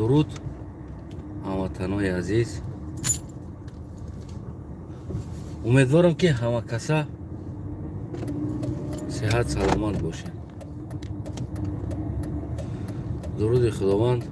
Дуруд, ҳамватанои азиз. Умедворам, ки ҳама каса сиҳат саломат бошед. Дуруди Худованд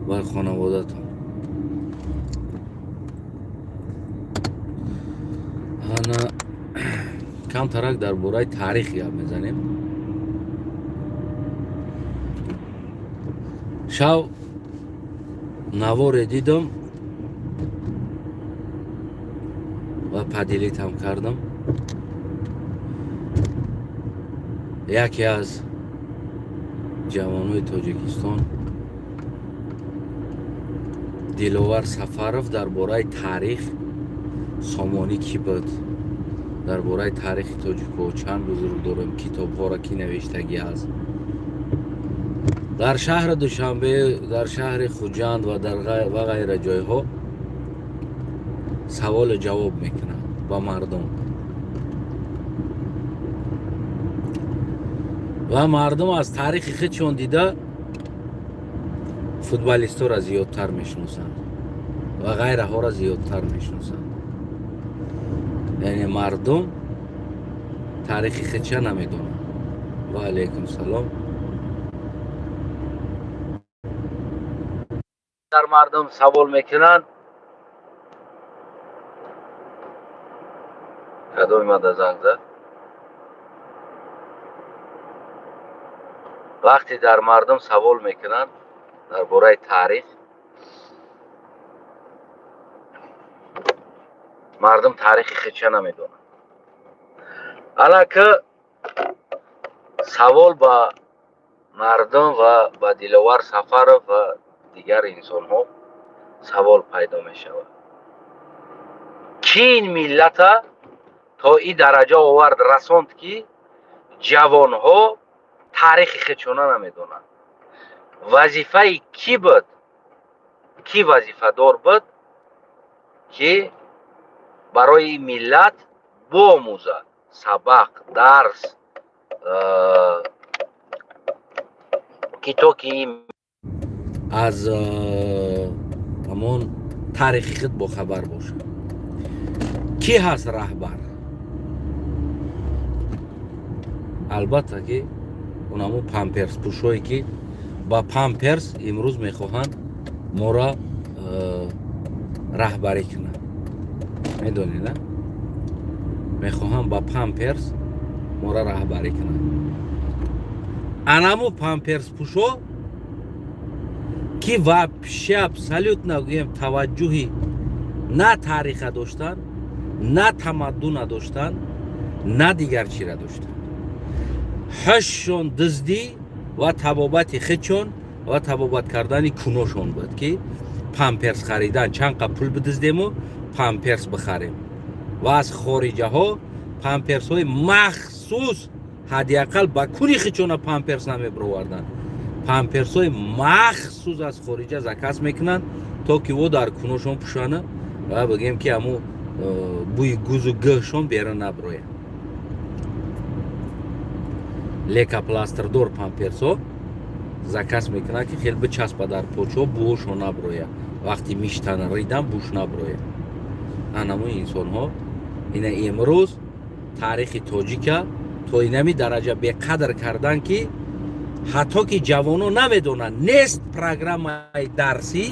бар хонаводатон. Ана, камтарак дар бораи таърих гап мезанем. Шав наворе дидам ва поделить ам кардам. Яке аз ҷавонои Тоҷикистон, Диловар Сафаров, дар бораи таърих, Сомонӣ кӣ буд, дар бораи таърихи тоҷикҳо, чанд бузург дорем, китобҳоро кӣ навиштагӣ аст, дар шаҳри Душанбе, дар шаҳри Хуҷанд ва ва ғайра ҷойҳо саволу ҷавоб мекунад ба мардум ва мардум аз таърихи худшон дида футболистҳоро зиёдтар мешиносанд ва ғайраҳоро зиёдтар мешиносанд. Яъне мардум таърихи худша намедонанд. Ва алайкум салом. Дар мардум савол мекунанд, кадоми мада занг зад. Вақте дар мардум савол мекунанд дар бораи таърих, мардум таърихи худша намедонад. Алака савол ба мардум ва ба Диловар Сафаров ва дигар инсонҳо савол пайдо мешавад: кӣ ин миллата то ин дараҷа овард, расонд, ки ҷавонҳо таърихи худшона намедонанд? Вазифаи кӣ буд, кӣ вазифадор буд, ки барои миллат биомӯзад сабақ, дарс, ки то ки аз ҳамон таърихи худ бохабар бошад? Кӣ ҳаст раҳбар? Албатта, ки онамо памперспӯшое, ки ба памперс имрӯз мехоҳанд моро раҳбарӣ кунанд. Медонед, на? Мехоҳанд ба памперс моро раҳбарӣ кунанд. Анамо памперспӯшо, ки вообще абсолютно, гӯем, таваҷҷӯҳи на таъриха доштанд, на тамаддуна доштанд, на дигар чира доштанд. Ҳашшон дуздӣ ва табобати худшон ва табобат кардани куношон буд, ки памперс харидан, чанд қа пул бидуздему памперс бихарем ва аз хориҷаҳо памперсҳои махсус, ҳадди ақал ба куни худшона памперс намебироварданд, памперсҳои махсус аз хориҷа заказ мекунанд, то ки во дар куношон пӯшана ва бигем, ки ҳамун бӯи гузу гӯҳшон берун наброяд. Лейкопластырь дор памперсҳо заказ мекунад, ки хел бичаспа дар почҳо, бӯҳошон наброяд, вақти миштан, ридан, буш наброяд. Анамо инсонҳо ина имрӯз таърихи тоҷика то инами дараҷа беқадр кардан, ки ҳатто ки ҷавонон намедонанд. Нест программаи дарсӣ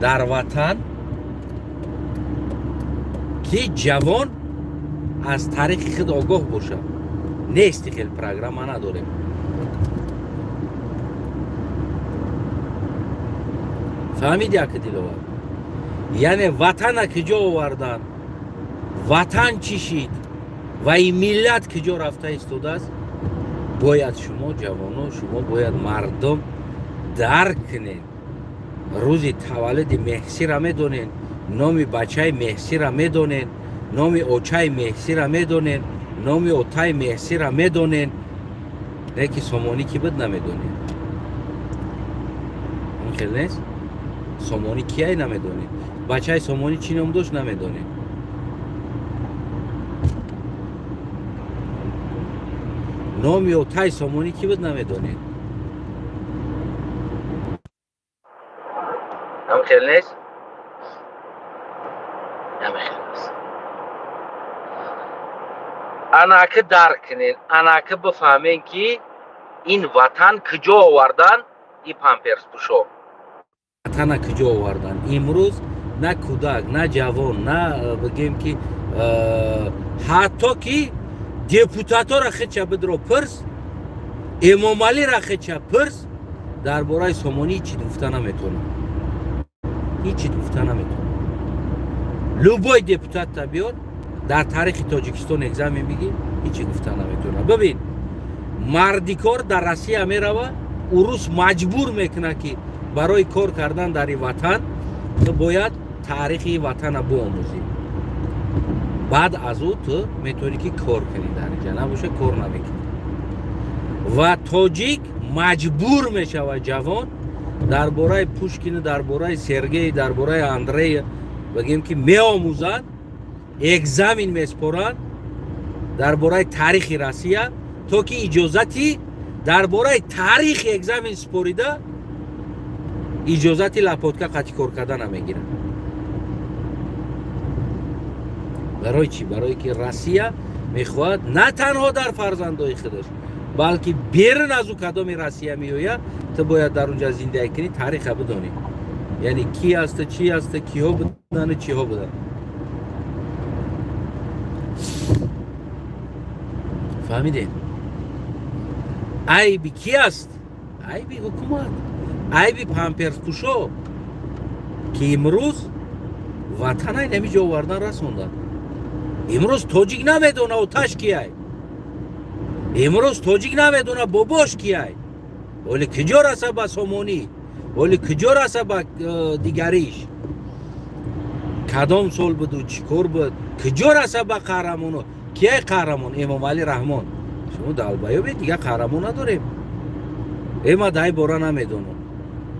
дар ватан, ки ҷавон аз таърихи худ огоҳ бошад. Нести, хел программа надорем. Фаҳмиди, ака Диловар? Яъне ватана куҷо овардан, ватан чӣ шид ва ин миллат куҷо рафта истодааст, бояд шумо ҷавоно, шумо бояд мардум дарк кунед. Рӯзи таваллуди Меҳсира медонед, номи бачаи Меҳсира медонед, номи очаи Меҳсира медонед, номи отаи Меҳсира медонед, не ки Сомонӣ кӣ буд намедонед. Он хел нест? Сомонӣ кияй намедонед, бачаи Сомонӣ чӣ ном дошт намедонед. Номи отаи Сомонӣ кӣ буд намедонед. Ҳам хел нест, ҳам хел аст. Анаки дарк кунед, анаки бифаҳмен, ки ин ватан куҷо овардан, и памперспӯшо ватана куҷо овардан. Имрӯз на кӯдак, на ҷавон, на бигем, ки ҳатто ки депутатора хича бидро пирс, Эмомалира хича пирс, дар бораи Сомонӣ ҳичи гуфта наметонам, ҳичи гуфта наметонам. Любой депутатта биёр, дар таърихи Тоҷикистон экзамен бигир, ҳичи гуфта наметонам. Бибин, мардикор дар Россия мерава, урус маҷбур мекунад, ки барои кор кардан дар ин ватан ту бояд таърихи ватана биомӯзӣ, баъд аз ӯ ту метавонӣ, ки кор кунӣ дар инҷа, набоша, кор намекунӣ. Ва тоҷик маҷбур мешавад, ҷавон, дар бораи Пушкину, дар бораи Сергей, дар бораи Андрей, бигем, ки меомӯзанд, экзамен меспоранд дар бораи таърихи Россия, то ки иҷозати дар бораи таърихи экзамен спорида, иҷозати лопатка қати кор кардана мегирад. Барои чӣ? Барое ки Россия мехоҳад на танҳо дар фарзандои худаш, балки берун аз ӯ кадоми Россия меояд, ту бояд дар унҷа зиндагӣ кунӣ, таъриха бидонӣ, яъне ки ҳаста, чӣ ҳаста, киҳо будану чиҳо буданд. Фаҳмидед, айби ки аст? Айби ҳукумат, айби памперспӯшо, ки имрӯз ватанай намиҷо овардан расонданд. Имрӯз тоҷик намедона, оташ кияй. Имрӯз тоҷик намедона, бобош кияй. Оли куҷо раса ба Сомонӣ, оли куҷо раса ба дигариш, кадом сол буду, чӣ кор буд, куҷо раса ба қаҳрамоно, кияй қаҳрамон? Эмомалӣ Раҳмон. Шумо далбаёбед, дигар қаҳрамон надорем. Ма дай бора намедонам.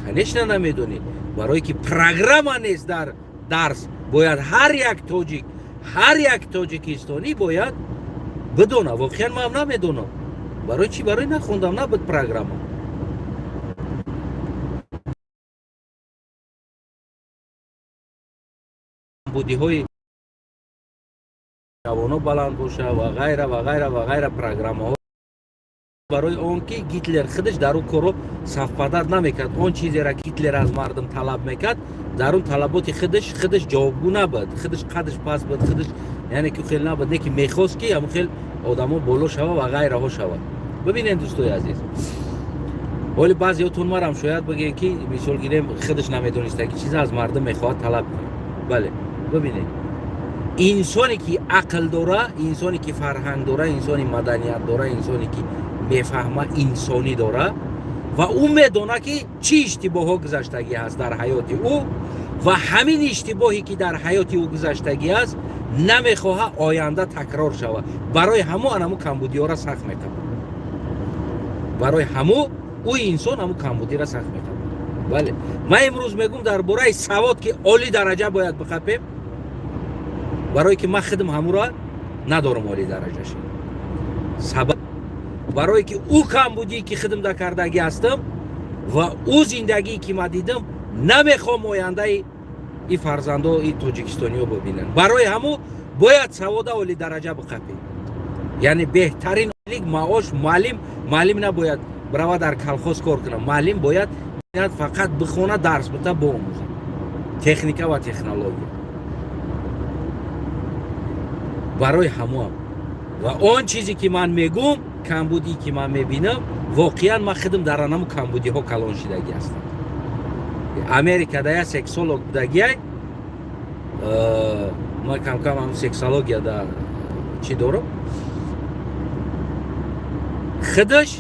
Конечно, намедонӣ, барое ки программа нест дар дарс. Бояд ҳар як тоҷик, ҳар як тоҷикистонӣ бояд бидона. Воқеан, ман намедонам. Барои чӣ? Барои нахондам, набуд программа. Будиҳои ҷавоно баланд боша ва ғайра, ва ғайра, ва ғайра. Программаҳо барои он ки Гитлер худаш дар он корро совпадать намекард. Он чизеро Гитлер аз мардум талаб мекард, дар он талаботи худаш ҷавобгӯ набуд, худаш қадаш паст буд, худаш, яъне ки хел набуд, не ки мехост, ки ҳамон хел одамо боло шава ва ғайраҳо шавад. Бибинед, дӯстои азиз, ҳоли баъзеотон марам шояд бигӯед, ки мисол гирем, худаш намедонистаги чиза аз мардум мехоҳад талаб кунад. Бале, бибинед, инсоне ки ақл дора, инсоне ки фарҳанг дора, инсони маданият дора, инсоне ки мефаҳма, инсонӣ дора ва ӯ медона, ки чӣ иштибоҳҳо гузаштагӣ ҳаст дар ҳаёти ӯ, ва ҳамин иштибоҳе, ки дар ҳаёти ӯ гузаштагӣ аст, намехоҳа оянда такрор шавад. Барои ҳамо анаму камбудиҳоро сахт мекабад. Барои ҳамо ӯ инсон ҳаму камбудиро сахт мекабад. Бале, ман имрӯз мегӯм дар бораи савод, ки олӣ дараҷа бояд биқапем, барое ки ман худам ҳамуро надорам олӣ дараҷаша. Сабаб барое ки ӯ камбудие, ки худам да кардагӣ ҳастам, ва ӯ зиндагие, ки ман дидам, намехоҳам ояндаи и фарзандо, и тоҷикистониҳо бибинанд. Барои ҳаму бояд савода олӣ дараҷа биқапем, яъне беҳтарин маош. Муаллим набояд бирава дар колхоз кор кунад, муаллим бояд фақат бихона, дарс бита, боомӯзад техника ва технология. Барои ҳамоам ва он чизе, ки ман мегӯм, камбудие, ки ман мебинам, воқеан ман худам дар анаму камбудиҳо калон шидагӣ ҳастам. Америкада я сексолог будагиай, ман камкам ҳам сексологияда чӣ дорам, худаш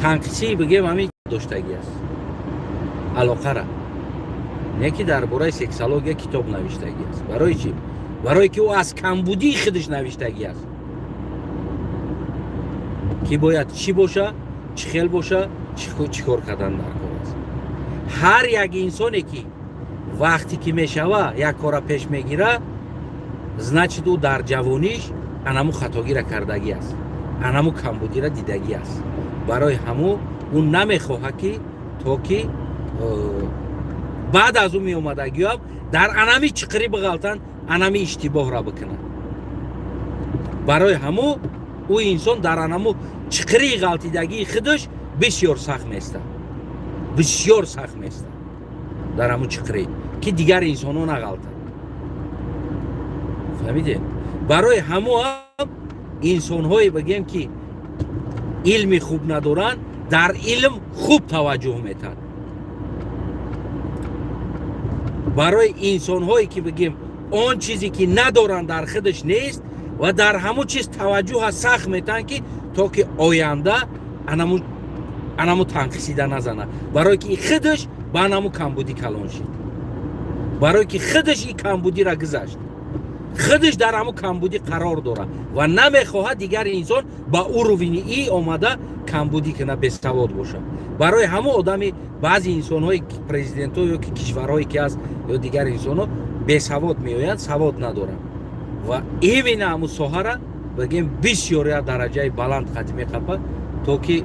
танқисӣ, бигем, ҳамин доштагӣ аст алоқара, не ки дар бораи сексология китоб навиштагӣ аст. Барои чӣ? Барое ки ӯ аз камбудии худаш навиштагӣ аст, ки бояд чӣ боша, чӣ хел боша, чӣ кор кардан дар кор аст. Ҳар як инсоне, ки вақте ки мешава, як кора пеш мегира, значит, ӯ дар ҷавониш анаму хатогира кардагӣ аст, анаму камбудира дидагӣ аст. Барои ҳаму ӯ намехоҳад, ки то ки Баъд аз ӯ меомадагиам дар анами чиқирӣ биғалтанд, анами иштибоҳра бикунанд. Барои ҳаму ӯ инсон дар анаму чиқирии ғалтидагии худаш бисёр сахт местад, бисёр сахт местад дар ҳаму чиқирӣ, ки дигар инсонҳо нағалтанд. Фаҳмидед? Барои ҳаму ҳам инсонҳое, бигем, ки илми хуб надоранд, дар илм хуб таваҷҷӯҳ метаҳанд. Барои инсонҳое ки, бигем, он чизе ки надоранд, дар худаш нест ва дар ҳамун чиз таваҷҷӯҳа сахт метаҳанд, ки то ки оянда анаму танқисида назанад, барое ки худаш ба анаму камбудӣ калон шид, барое ки худаш ин камбудиро гузашт, худаш дар ҳамун камбудӣ қарор дорад ва намехоҳад дигар инсон ба уровни и омада камбудӣ кунад, бесавод бошад. Барои ҳамун одами баъзе инсонҳои президентҳо ё ки кишварҳое ки ҳаст ё дигар инсонҳо бесавод меоянд, савод надоранд ва именно ҳамун соҳара, бигем, бисёр як дараҷаи баланд қатӣ меқапад, то ки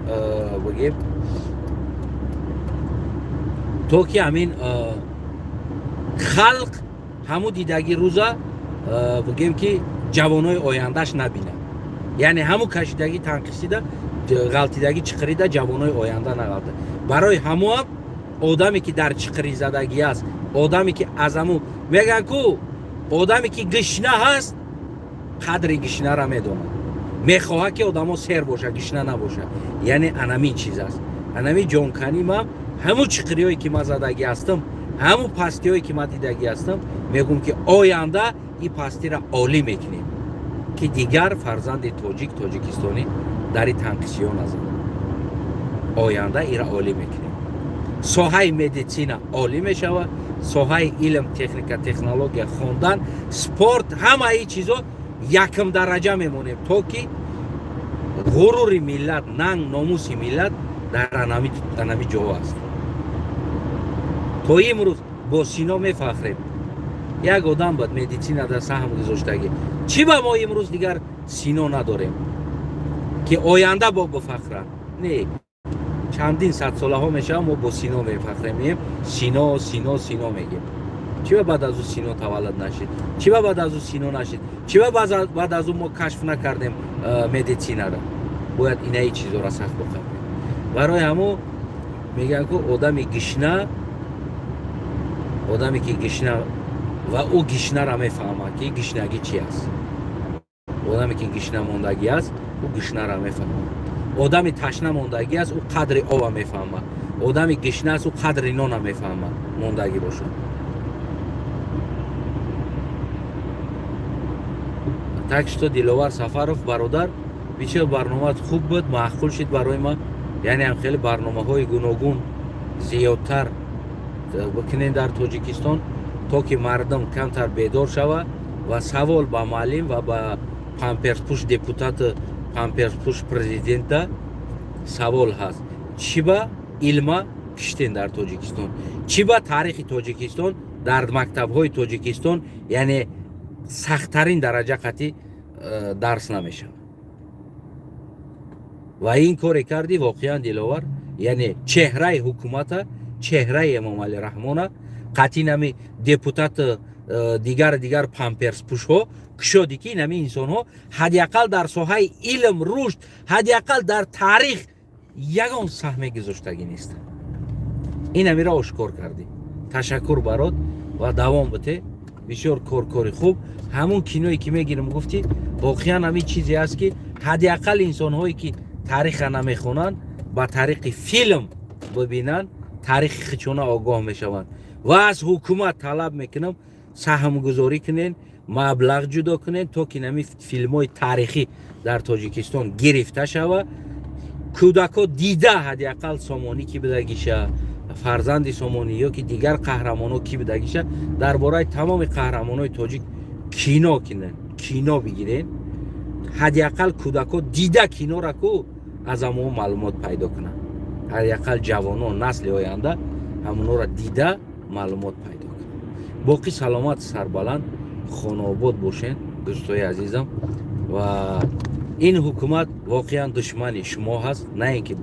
бигем, то ки ҳамин халқ ҳамун дидагӣ рӯза, бигем, ки ҷавонои ояндаш набинад. Яъне ҳамун кашидагӣ, танқисида, ғалтидагӣ, чиқирида ҷавонои оянда нағалта. Барои ҳамуам одаме ки дар чиқиризадагӣ аст, одаме ки аз ҳамун мегӯянд ку, одаме ки гишна ҳаст, қадри гишнара медонад, мехоҳад ки одамо сер боша, гишна набошад. Яъне анамин чиз аст, анами ҷонканӣ. Ман ҳамун чиқириҳое ки ман задагӣ ҳастам, ҳамун пастиҳое ки ман дидагӣ ҳастам, мегӯм, ки оянда ин пастира олӣ мекунем, ки дигар фарзанди тоҷик, тоҷикистонӣ дар ин танқисиҳо назанад. Оянда ира олӣ мекунем, соҳаи медицина олӣ мешавад, соҳаи илм, техника, технология, хондан, спорт, ҳамаи чизо якм дараҷа мемонем, то ки ғурури миллат, нанг, номуси миллат дар анами ҷо аст. То имрӯз бо Сино мефахрем, як одам буд, медицина дар саҳм гузоштагӣ. Чӣ ба мо имрӯз дигар Сино надорем, ки оянда бо бифахранд? Не, чандин садсолаҳо мешавад, мо бо Сино мефахрем, мегӯем Сино, Сино, Сино мегӯем. Чӣ ба баъд аз ӯ Сино таваллуд нашид? Чӣ ба баъд аз ӯ Сино нашид? Чӣ ба баъд аз ӯ мо кашф накардем медицинара? Бояд инаи чизоро сахт боқабем. Барои ҳамо мегӯянд ку, одами гишна, одаме ки гишна ва ӯ гишнара мефаҳмад, ки гишнагӣ чи аст. Одаме ки гишна мондагӣ аст, ӯ гишнара мефаҳмад. Одами ташна мондагӣ аст, ӯ қадри ова мефаҳмад. Одами гишна аст, ӯ қадри нона мефаҳмад мондагӣ бошад. Так что, Диловар Сафаров, бародар, бисёр барномаат хуб буд, маъқул шид барои ман. Яъне ҳам хеле барномаҳои гуногун зиёдтар бикунем дар Тоҷикистон, то ки мардум камтар бедор шавад. Ва савол ба муаллим ва ба памперспӯш депутату памперспӯш президента савол ҳаст: чӣ ба илма киштен дар Тоҷикистон? Чӣ ба таърихи Тоҷикистон дар мактабҳои Тоҷикистон, яъне сахттарин дараҷа қатӣ дарс намешавад? Ва ин коре кардӣ воқеан, Диловар, яъне чеҳраи ҳукумата, чеҳраи Эмомалӣ Раҳмона қатъи нами депутат, дигар дигар памперспӯшҳо кушодӣ, ки инами инсонҳо ҳадди ақал дар соҳаи илм, рушд, ҳадди ақал дар таърих ягон саҳме гузоштагӣ нестанд. Ин амира ошкор кардӣ. Ташаккур барот ва давом бите. Бисёр кор, кори хуб. Ҳамун киное ки мегирим гуфтӣ, воқеан ҳамин чизе аст, ки ҳадди ақал инсонҳое ки таъриха намехонанд, ба тариқи филм бибинанд, таърихи хичона огоҳ мешаванд. Ва аз ҳукумат талаб мекунам, саҳмгузорӣ кунен, маблағ ҷудо кунен, то ки нами филмҳои таърихӣ дар Тоҷикистон гирифта шава, кӯдакҳо дида, ҳадди ақал Сомонӣ ки бидагиша, фарзанди Сомонӣ ё ки дигар қаҳрамонҳо ки бидагиша, дар бораи тамоми қаҳрамонҳои тоҷик кино кинен, кино бигирен, ҳадди ақал кӯдакҳо дида кинора ку аз ҳамон маълумот пайдо кунанд. Ҳадди ақал ҷавонон, насли оянда ҳамонҳоро дида маълумот пайдо кунанд. Боқӣ саломат, сарбаланд, хонаобод бошен, дӯстои азизам. Ва ин ҳукумат воқеан душмани шумо ҳаст, на ин ки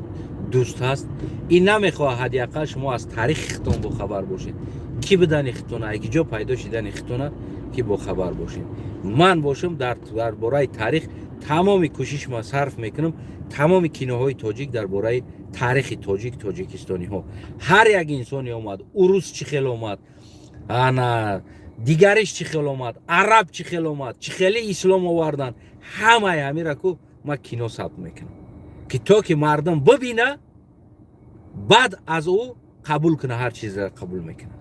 Дӯст ҳаст ин намехоҳад ҳадди ақал шумо аз таърихи хитон бохабар бошед, ки бидани хитона, ки ҷо пайдо шидани хитона, ки бохабар бошед. Ман бошам, дар бораи таърих тамоми кӯшиш ма сарф мекунам. Тамоми киноҳои тоҷик дар бораи таърихи тоҷик, тоҷикистониҳо, ҳар як инсоне омад, урус чӣ хел омад, ана дигариш чӣ хел омад, араб чӣ хел омад, чӣ хели ислом овардан, ҳамаи ҳамира ку ман кино сабт мекунам, ки то ки мардум бибина, баъд аз ӯ қабул куна, ҳар чизро қабул мекунад.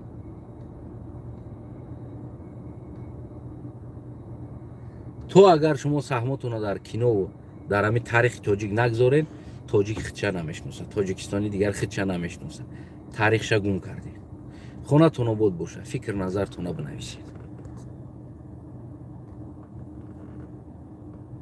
То агар шумо саҳмотонро дар кинову дар ҳамин таърихи тоҷик нагзорен, тоҷик худша намешиносад, тоҷикистони дигар худша намешиносад, таърихша гум кардед. Хонатон обод бошад, фикр назартона бинависед.